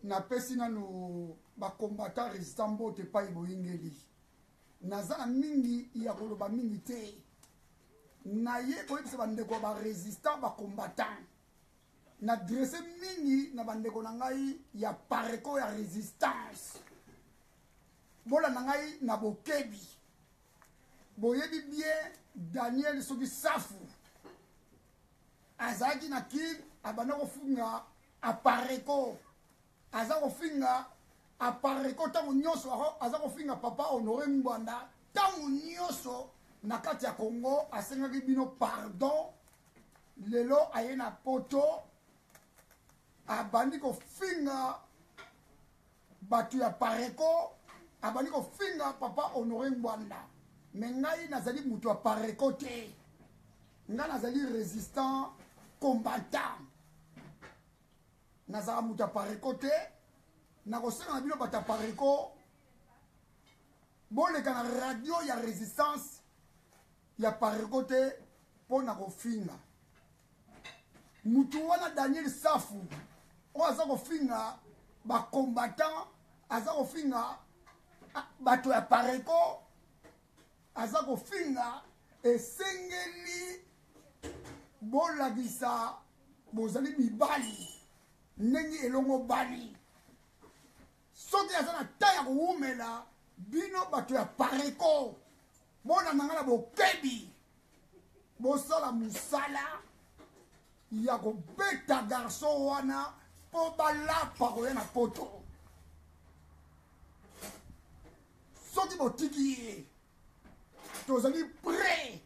Napesi nanu ba combattants resistants mbote epai boyingeli. Naza na mingi ya koloba mingi te. Naye koyebisa bandeko ya ba resistants ba combattants. Na dresse mingi na bandeko na ngai ya pareco ya resistance. Bolanda ngai na bokebi. Boyebi bien Daniel soki Safu azalaki na kin abanda kofinga apareco aza kofinga apareco ntango nyonso aza kofinga papa honore ngbanda ntango nyonso na kati ya congo asengaki bino pardon lelo aye na poto abandi kofinga bato ya pareco abandi kofinga papa honore ngbanda me ngai nazali moto ya pareco te ngai nazali résistant combattant nazalaka moto ya pareco te nakosenga na bino bato ya pareco boleka na radio ya résistance ya pareco te mpo na kofinga mutu wana daniel safu oyo aza kofinga bacombattant aza kofinga bato ya pareco aza kofinga esengeli bolakisa bozali mibali ndenge elongo bani soki aza na ta ya kowumela bino bato ya pareco bolanda ngai na bokebi bosala mosala ya kobeta garçon wana mpo balapa koya na poto soki botiki ye tozali prêt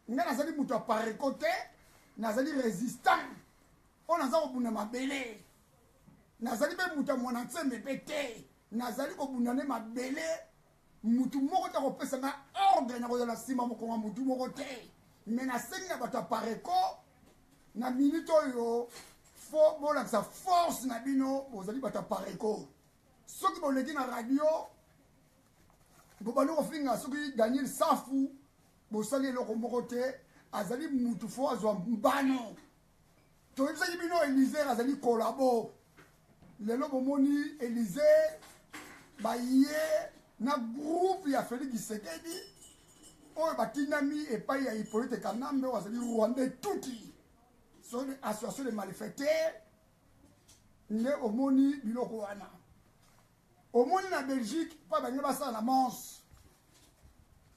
ngai nazali moto ya pareko te nazali résistant oyo naza kobunda mabele nazali mpe moto ya mwana nsembe mpe te nazali kobunda nde mabele mutu moko te akopesa nga ordre na kozala nsima mokongo ya mutu moko te me nasengi na bato ya pareco na minute oyo fo bolakisa force na bino bozali bato ya pareco soki boleki na radio bobandi kofinga soki daniel safu bosali eloko moko te azali mutu fo azwa mbano toyebisaki bino elizer azali kolabo lelo bomoni elizer baye na groupe ya felix gisekedi oyo batindami epai ya hippolyte kanambe oyo azali rwandais tuti association de malfaiteurs nde omoni biloko wana omoni na belgique mpo balingi basala na mons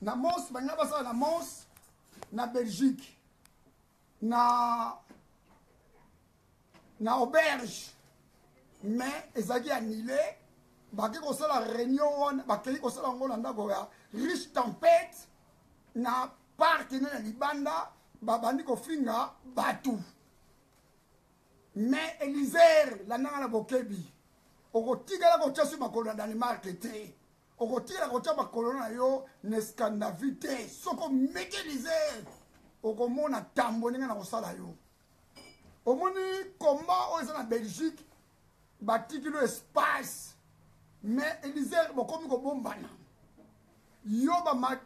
na mons balingi basala na mons na belgique na na auberge mais ezalaki annulé bakei kosala réunion wana bakei kosala yango na ndako ya riche tempête na parke nde na libanda babandi kofinga bato mais elizer landanga na bokebi okotikala kotya so makolo na danemark te okotikala kotya makolo na yo na escandavie te soki omeki elizer okomona tambo ndenge na kosala yo omoni komba oyo eza na belgique batikilo espace mais elizer bokomi kobombana yo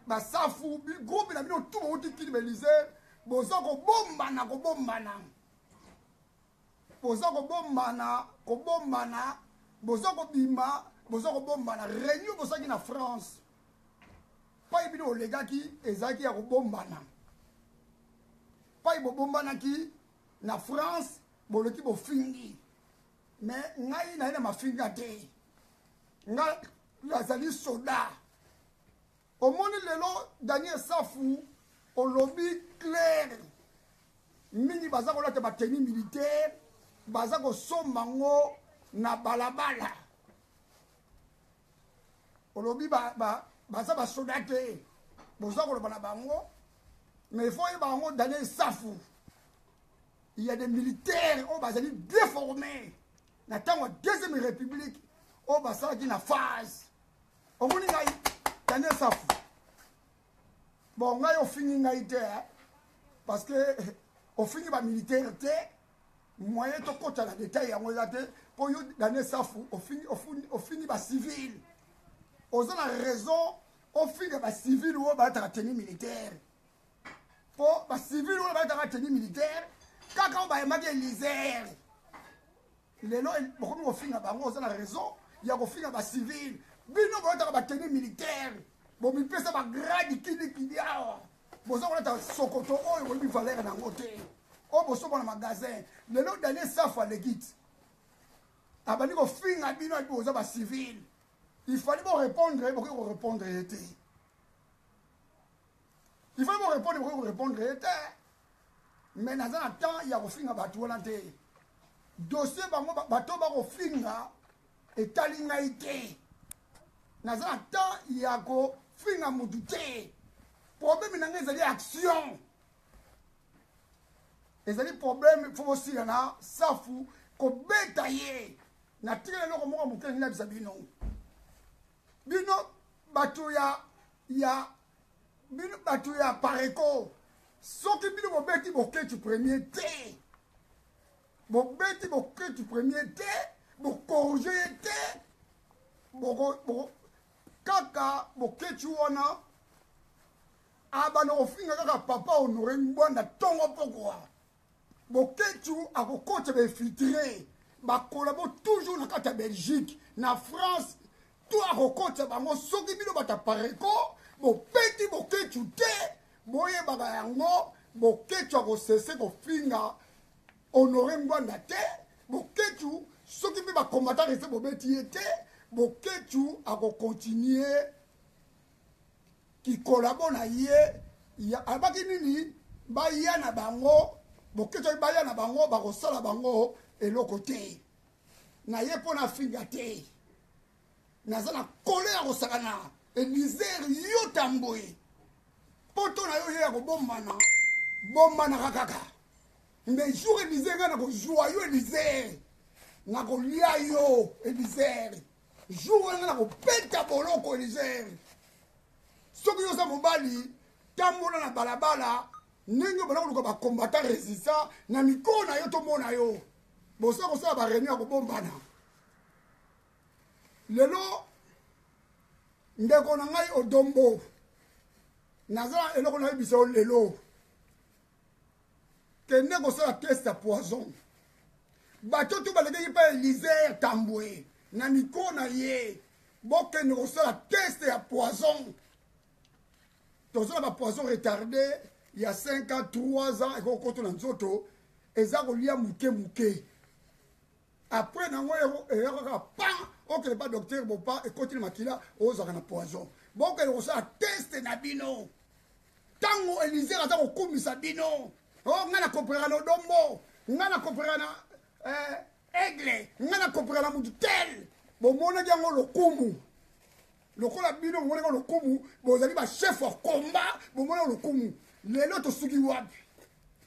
basafu groupe na bino tu bouti kini baelizer boza kobombana kobombana boza kobombana kobombana boza kobima boza kobombana réunion bozalaki na france pai bino olekaki ezalaki ya kobombana pai bobombanaki na france boloki bofingi me ngai naye na mafinga te ngai nazali soda omoni lelo daniel safu olobi claire mingi baza kolata bateni militaire baza kosomba ngo na balabala olobi ba, ba, baza basoda te boza koloba na bango mais il faut oyeba yango daniel safu il y a des militaires oyo bazali bien formés na ntango ya deuxième république oyo basalaki na phase omoni ngai daniel safu bon ngai ofingi ngai te parce que ofingi bamilitaire te moyen tokɔta na detail yango eza te mpo yo daniel safu ofingi, ofingi, ofingi bacivile oza na raison ofinga bacivile oyo balataka tenue militaire mpo bacivile oyo balataka tenue militaire kaka oyo bayambaki elizer Lelo bokomi kofinga bango, oza na raison ya kofinga bacivile. Bino boyotaka bateni militaire, bomipesa bagrade kilikili awa, boza kolata sokoto oyo boyebi valeur na yango te, oyo bosomba na magasin. Lelo Daniel Safu aleki ti abandi kofinga bino, ayebi boza bacivile, il fallait borépondre ye, bokoki korépondre ye te. Il faut borépondre, bokoki korépondre ye te. Mais naza na temps ya kofinga bato wana te. Dossier bango bato bakofinga etali ngai te. Naza na temps ya kofinga mutu te. Problème na ngai ezali action, ezali problème. Fo bosila na Safu kobeta ye. Natikeli eloko moko moke nayebisa bino. Bino bato ya bino bato ya Apareco, soki bino bobeti Boketshu Premier te, bobeti Boketshu Premier te, bocorriger ye te, boko kaka Boketshu wana abanda kofinga kaka papa Honore Ngbanda ntongo pokwa. Boketshu akokota bainfiltré, bakolabo toujours na kati ya Belgique, na France to akokotisa bango. Soki bino bato Apareco bobeti Boketshu te, boyebaka yango, Boketshu akosese kofinga Honore Ngbanda te. Boketshu, soki mpe bacombattant reste bobeti ye te, Boketshu akocontinuer kikolabo na ye. Alobaki nini? Baya na bango, Boketshu, baya na bango, bakosala bango eloko te. Na ye mpo na finga te, naza na kole ya kosakana. Elizer, yo Tambwe, poto na yo ye ya kobombana, bombanaka kaka. Mais jour Elizer ngai nakozwa yo, Elizer, nakolia yo. Elizer, jour wana ngai nakobeta boloko. Elizer, soki yo oza mobali, tambola na balabala ndenge obanda koluka bacombattant résistant na mikolo na yo, tomona yo. Boza kosala baréunion ya kobombana. Lelo ndeko na ngai Odombo, naza eloko nayebisa yo lelo: kende kosala test ya poison. Bato to balekaki mpe Elizer Tambwe na mikro na ye, bokende kosala test ya poison. Toza na bapoison retardé ya 5 ans, 3 ans, ekokota na nzoto, eza kolia moke moke. Après nango eya kaka pan, okende pa docteur bopa, ekoti na makila, ozalaka na poison. Bokende kosala test na bino. Ntango Elizer aza kokumisa bino, o oh, ngai nakopera na Odombo, ngai nakopera na aigle, ngai nakopera na mutu tel, bomonaki yango lokumu. Lokola bino bomonaki lokumu, bozali bachef ya combat, bomonaki lokumu. Lelo tosuki wapi?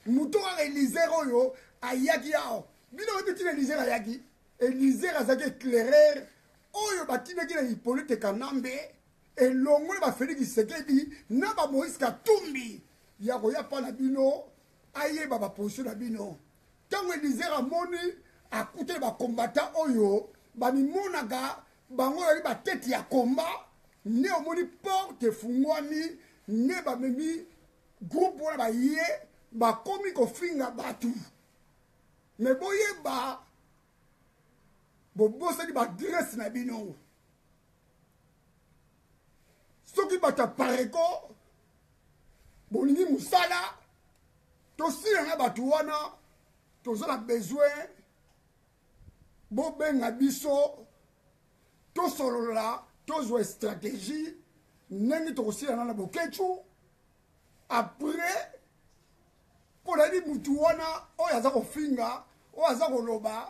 Moto kaka Elizer oyo ayaki awa, bino oyebi ntina Elizer ayaki? Elizer azalaki éclaireur oyo batindaki na Hippolyte Kanambe elongo na baFélix Tshisekedi na baMoïse Katumbi ya koya mpa na bino, ayeba baposition na bino. Ntango Elizer amoni akutani bacombattant oyo bamimonaka bango oyali batete ya combat, nde omoni porte efungwami, nde bamemi groupe wana, baye bakomi kofinga bato. Me boyeba, bobosani baadresse na bino. Soki bato ya Apareco bolingi mosala, tosila na bato wana, toza na besoin bobenga biso, tosolola, tozwa stratégie ndenge tokosilana na Boketshu. Après, mpo nayebi mutu wana oyo aza kofinga, oyo aza koloba,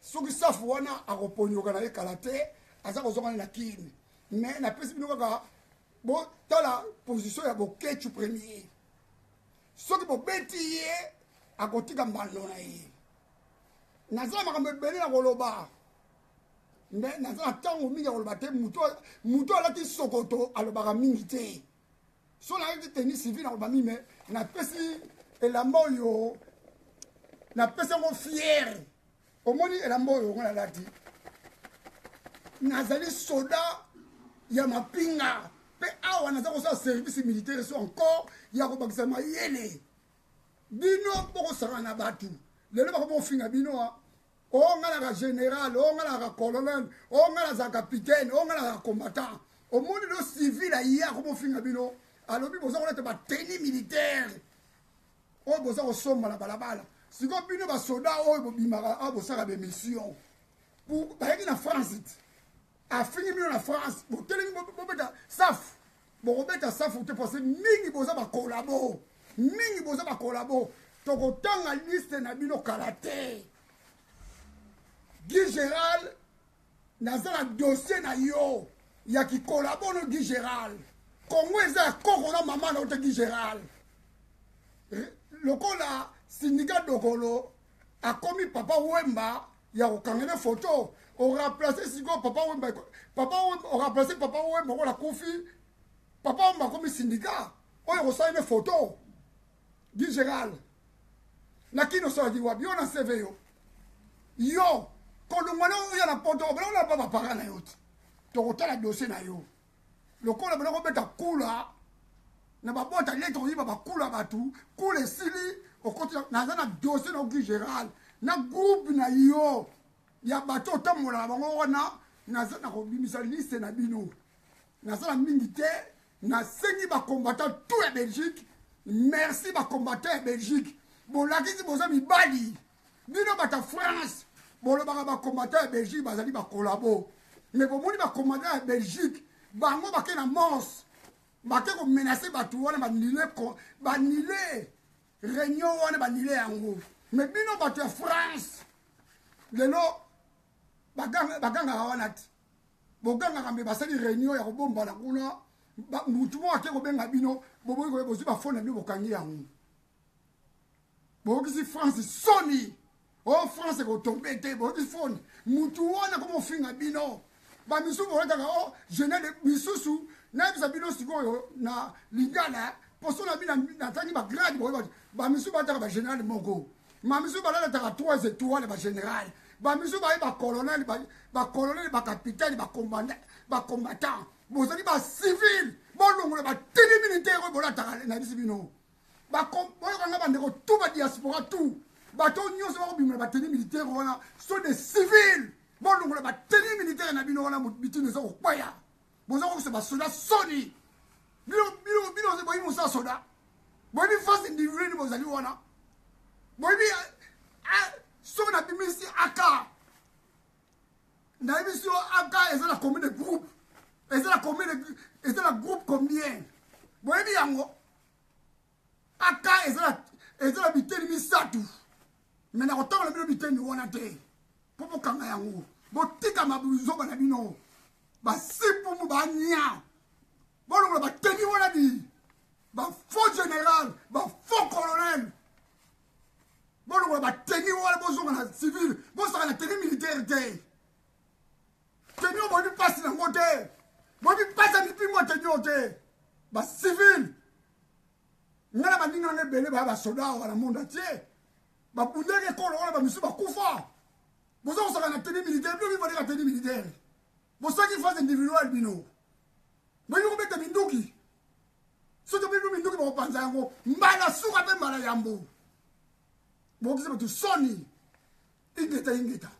soki Safu wana akoponyoka na ye kala te, aza kozonga na Kini. Mais napesi bino kaka botala position ya Boketshu Premier. Soki bobeti ye, akotika mbando na ye. Naza na makambo ebele na koloba, me naza na ntango mingi ya koloba te. Mutu alati sokoto alobaka mingi te. So nayaki tenue civile, nakoloba mingi. Me napesi elamba oyo, napesi yango fiere. Omoni elamba oyo ngo nalati, nazali soda ya mapinga, mpe awa naza kosala service militaire, so encore ya kobakisa mayele. Bino bokosaka na bato lelo, bakomi kofinga bino. O nga naka général, o nga naka colonel, o nga naza capitaine, o nga naka combattant. Omoni lo civil aye akomofinga bino, alobi boza kolata bateni militaire oyo boza kosomba na balabala. Sikoyo bino basoda oyo bobimaka awa bosaka bemission, bayaki na France ti afingi bino na France, botelemi bobeta safu, bokobeta safu te parce mingi boza bakolabo, mingi boza bakolabo. Tokotanga liste na bino kala te. Guy Gérald, naza na dossier na yo ya kikolabo no. Guy Gérald, Kongo eza ya koko na mama na yo te. Guy Gérald, lokola Sindika Dokolo akomi Papa Wemba ya kokanga ne photo, oremplace sikoyo Papa Wemba. Papa Wemba, oremplace Papa Wemba okola kufi, Papa Wemba akomi Sindika oyo kosala ne photo. Guy Gérald, na kino osalaki wapi yo na CV yo? Yo kolongwa na oya na poto, obela pa bapara na yo te. Tokotala dossier na yo lokola bela kobeta kula na babota lete, koyiba bakula bato, kula esili okoti. Naza na dossier na Guy Gérald na groupe na yo ya bato otambola na bango wana. Naza na kobimisa liste na bino, naza na mingi te. Nasengi bacombattant tout ya Belgique, merci bacombattant ya Belgique, bolakisi boza mibali. Bino bato ya France bolobaka bacombattant ya Belgique bazali bakolabo, mais bomoni bacombattant ya Belgique bango bake na morse, bake komenace bato wana, banile réunion wana, banile yango. Mais bino bato ya France lelo bagangaka wana te, bogangaka mbe basali réunion ya kobombana kuna. Mutu moko ake kobenga bino, boboyi koye, bozwi bafone na bino, bokangi yango, boyokisi France soni. O France ekotombe te, boyoki fone mutu wana komofinga bino. Bamisusu boyokaka o général, misusu nayebisa bino sikoyo na lingala poso na bino natangi bagrade. Boyeba bamisusu bataka bagénéral moko, bamisusu balalataka 3 étoiles bagénéral, bamisusu baye bacolonel, bacolonel, bacapitaine, bacombattant. Bozali bacivile, bolongola bateni militaire oyo bolataka. Nayebisi bino, boyokanga bandeko tout badiaspora, tout bato nyonso bakobimela bateni militaire wana so de civile. Bolongola bateni militaire na bino wana, bitino eza kokweya. Boza kokisa basoda soni. Bino bino bino boyebi mosala soda, boyebi face individuelle nini bozali wana, boyebi. Soki nabimisi aka, nayebisi yo aka eza na combien de groupe, eza na combien de, eza na groupe combien, boyebi yango. Aka eza na biteni misato, me nakotongola bino biteni wana te mpo bokanga yango. Botika mabuzoba na bino, basipumu banya, bolongola bateni wana di bafaux général, bafaux colonel. Bolongola bateni wana, bozonga na civil, bosaka na teni militaire te. Teni oyo boyebi mpasi nango te, boyebi mpasi ya mipingo ya teni oyo te. Bacivile, ngai na baninga nanga ebele baya basoda awa na monde entier, babundaki ekolo wana, bamisusu bakufa. Boza kosaka na teni militaire, bino mivaleka teni militaire, bosaki phase individuelle. Bino boyebi kobeta minduki? Soki bino minduki bakopanza yango mbala suka mpe mbala yambo. Bokokisa bato soni. Ingeta, ingeta.